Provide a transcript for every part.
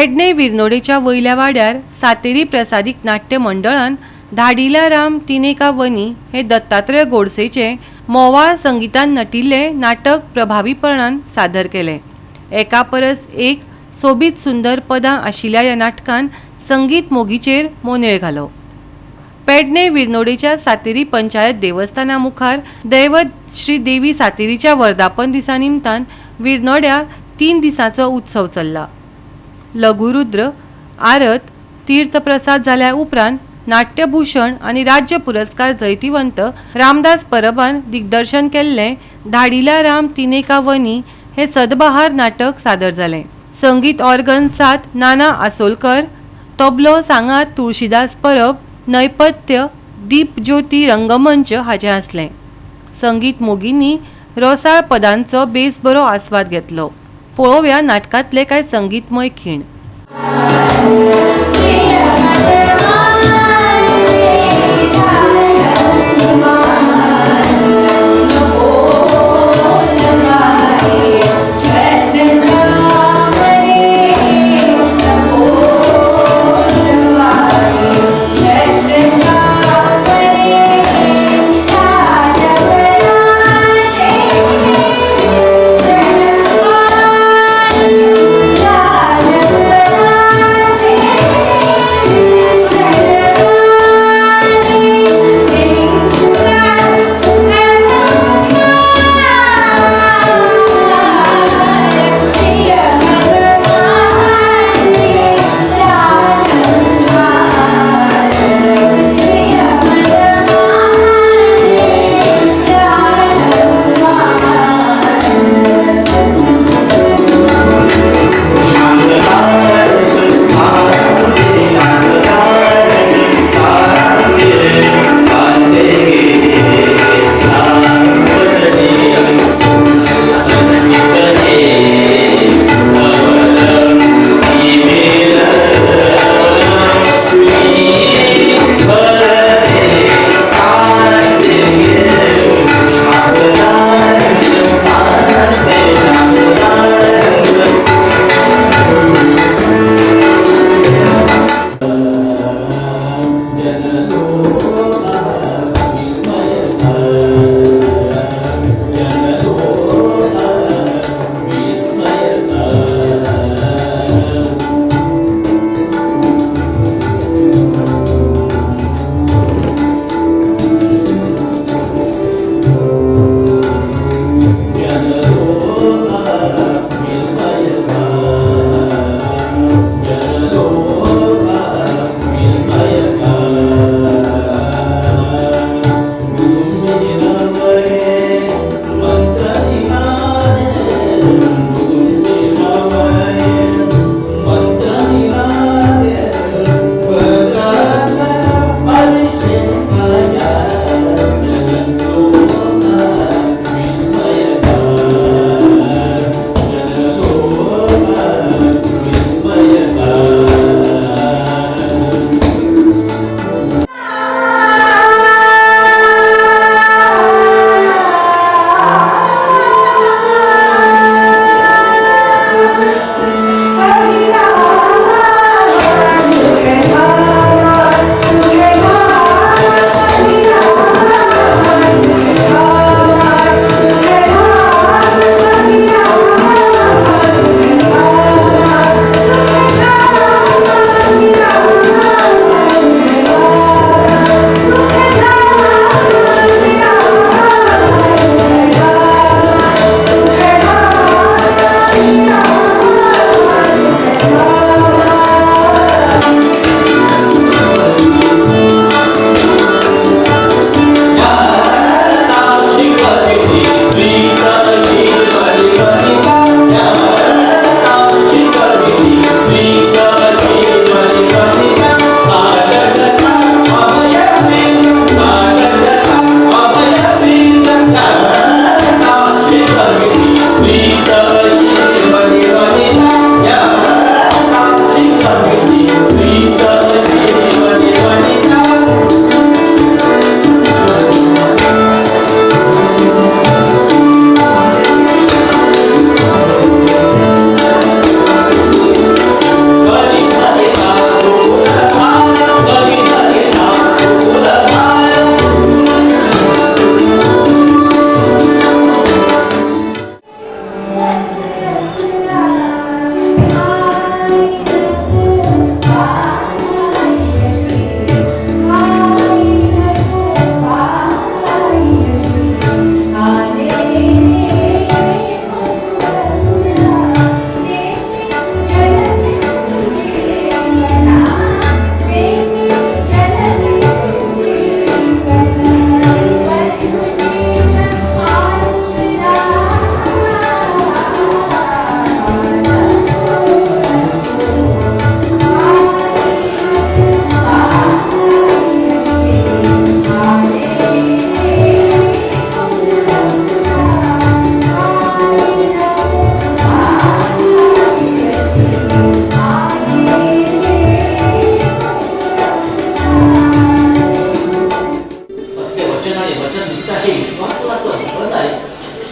पेडणे विर्नोडेच्या वयल्या वाड्यार सातेरी प्रसादीक नाट्य मंडळान धाडिला राम तिनेका वनी हे दत्तात्रय गोडसेचे मोवाळ संगितान नटिल्लें नाटक प्रभावीपणान सादर केलें. एका परस एक सोबीत सुंदर पदां आशिल्ल्या ह्या नाटकान संगीत मोगीचेर मोनेळ घालो. पेडणे विर्नोडेच्या सातेरी पंचायत देवस्थाना मुखार दैवत श्री देवी सातेरीच्या वर्धापन दिसा निमतान विर्नोड्या 3 दिसांचो उत्सव चल्ला. लघुरुद्र, आरत, तीर्थप्रसाद जाल्या उपरांत नाट्यभूषण आनी राज्य पुरस्कार जैतिवंत रामदास परबान दिग्दर्शन केल्लें धाडिला राम तिनेका वनी हे सदबहार नाटक सादर जालें. संगीत ऑर्गन सात नाना आसोलकर, तबलो सांगात तुळशीदास परब, नैपथ्य दीपज्योती रंगमंच हाचें आसलें. संगीत मोगींनी रोसाळ पदांचो बेस बरो आस्वाद घेतलो. पळोवया नाटकांतले कांय संगीतमय खीण.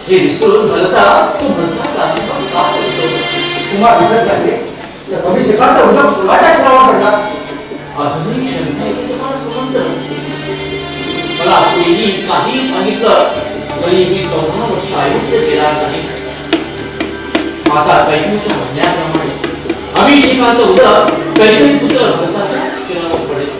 हे विसरून भरता तू भरताचा अभिमान का करतो? तुम्हा विकत झाले तर अभिषेकाचा उदक फुलाच्या श्रावा पडला. अजूनही शंका येते तुम्हाला समजलं. मला कोणीही काही सांगितलं तरी मी 14 वर्ष अयोध्येत गेला नाही. माता कैकेयीच्या म्हणण्याप्रमाणे अभिषेकाचं उदक कैकेयी पुत्र भरताच्याच किनावर पडेल.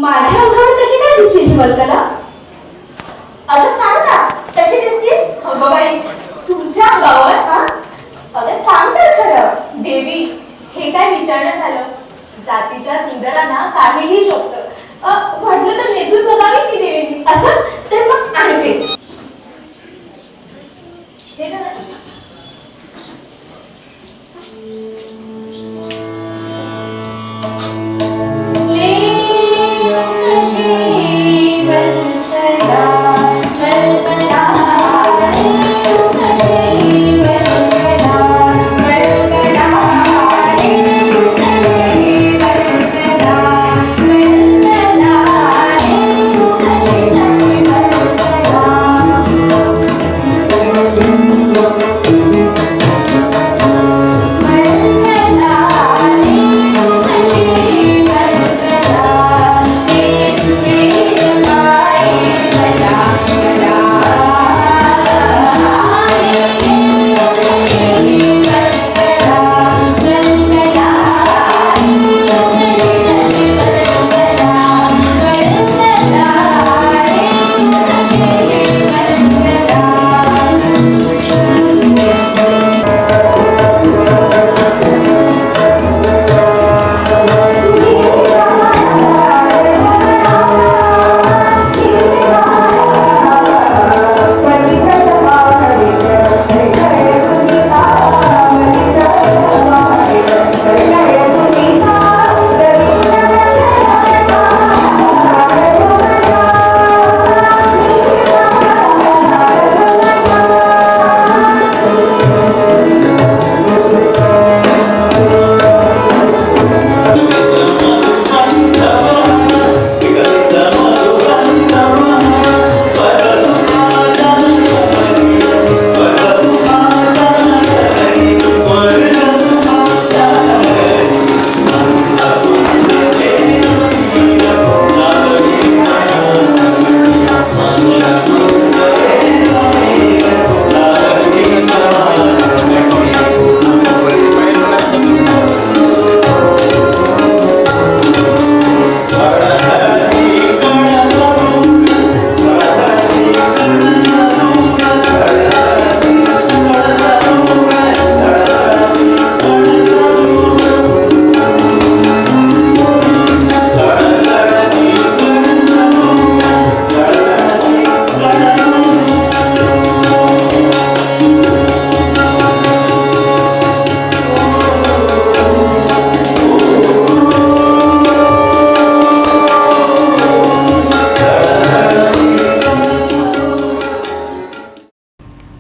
माझ्या अंगावर कशी काय दिसली ही वल्कला? अगं सांग ना, कशी दिसली? अगं बाई, तुमच्या अंगावर? हा? अगं सांग तर खरं. देवी, हे काय विचारणं झालं? जातीच्या सुंदरांना काहीही शोभतं. वाटलं तर नेसून बघावी की देवींनी. असं तर मग आणते. हे धरा तुझ्या.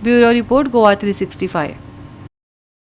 Bureau report, Goa 365.